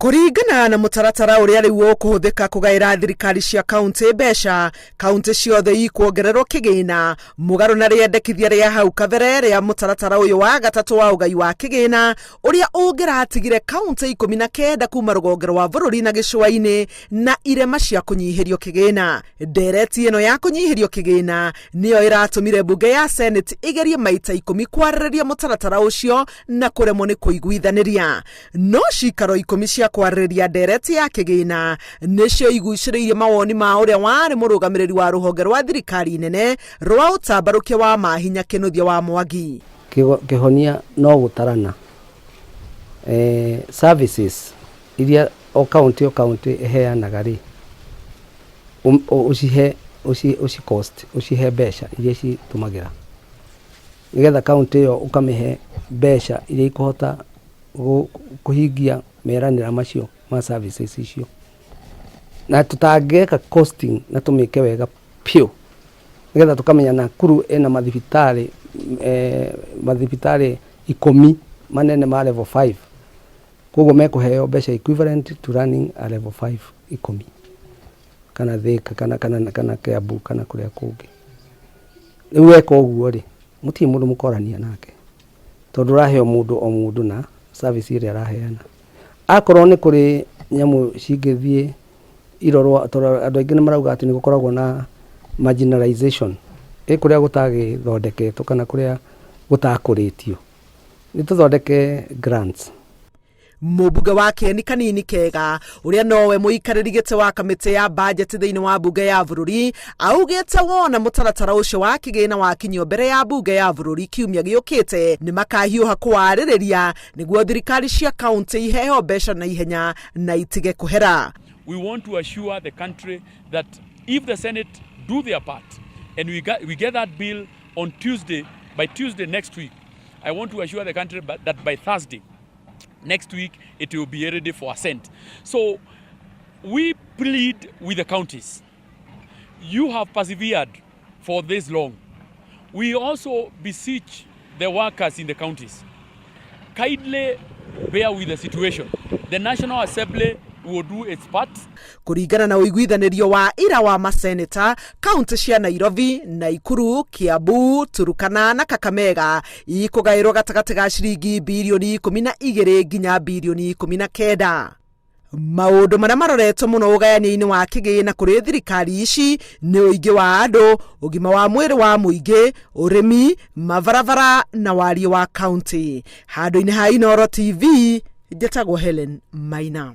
Kũringana na mũtaratara ũrĩa rĩu ũkũhũthĩka kũgaĩra thirikari cia kauntĩ mbeca, kauntĩ ciothe ikuongererwo kĩgĩna, mũgarũ na rĩendekithia rĩa hau kabere rĩa mũtaratara ũyũ wa gatatũ wa ũgai wa kĩgĩna ũrĩa ũngĩratigire kauntĩ 19 kuma rũgongo rwa bũrũri na gĩcũa-inĩ na irema cia kũnyihĩrio kĩgĩna. Ndereti ĩno ya kũnyihĩrio kĩgĩna nĩyo ĩratũmire mbunge ya Senate ĩgerie maita 10 kwarĩrĩria mũtaratara ũcio na kũremwo nĩ kũiguithanĩria. No cikaro 10 cia kwarĩrĩria ndereti ya kĩgĩna nĩcio igucĩrĩirie mawoni ma ũrĩa warĩ mũrũgamĩrĩri wa rũhonge rwa thirikari nene rwa ũtambarũkia wa mahinya Kĩnuthia wa Mwangi. Kĩhonia no gũtarana services iria o county o county ĩheanaga rĩ, ũcihe ũci cost, ũcihe mbeca iria citũmagĩra, nĩgetha county ĩyo ũkamĩhe mbeca iria ikũhota kũhingia meranĩra macio ma services icio. Na tũtangĩka costing na tũmĩke wega biũ, nĩgetha tũkamenya Nakuru ĩna mathibitarĩ mathibitarĩ 10 manene ma level 5, koguo mekũheo mbeca equivalent to running a level 5 10, kana Thika kana Kiambu kana kũrĩa kũngĩ. Rĩu weka ũguo rĩ, mũtirĩ mũndũ mũkorania nake, tondũ ũraheo mũndũ o mũndũ na service ĩrĩa araheana. Akorwo nĩ kũrĩ nyamũ cingĩthiĩ irorwo, tondũ andũ aingĩ nĩ marauga atĩ nĩ gũkoragwo na marginalization ĩ kũrĩa gũtagĩthondeketwo kana kũrĩa gũtakũrĩtio, nĩ tũthondeke grants. Mũmbunge wa Kĩeni Kanini Kega ũrĩa nowe mũikarĩri gĩtĩ wa kamĩtĩ ya bajeti thĩinĩ wa mbunge ya bũrũri augĩte wona mũtaratara ũcio wa kĩgĩna wakinyio mbere ya mbunge ya bũrũri kiumia gĩũkĩte nĩ makahiũha kũwarĩrĩria nĩguo thirikari cia kaunti iheo mbeca na ihenya na itige kũhera. We want to assure the country that if the Senate do their part and we get that bill on Tuesday, by Tuesday next week, I want to assure the country that by Thursday next week it will be ready for assent. So we plead with the counties. You have persevered for this long. We also beseech the workers in the counties. Kindly bear with the situation. The National Assembly will do its part. Kũringana na ũiguithanĩrio wa ira wa maseneta, kaunti cia Nairobi, Naikuru, Kiambu, Turukana na Kakamega ikũgaĩrwo gatagatĩ ga ciringi birioni 12 nginya birioni 19. Maũndũ marĩa maroretwo mũno ũgayania-inĩ wa kĩgĩna kũrĩ thirikari ici nĩ ũingĩ wa andũ, ũgima wa mwĩrĩ wa mũingĩ, ũrĩmi, mabarabara na wariĩ wa kaunti. Handũ-inĩ ha Inooro TV, njĩtagwo Helen Maina.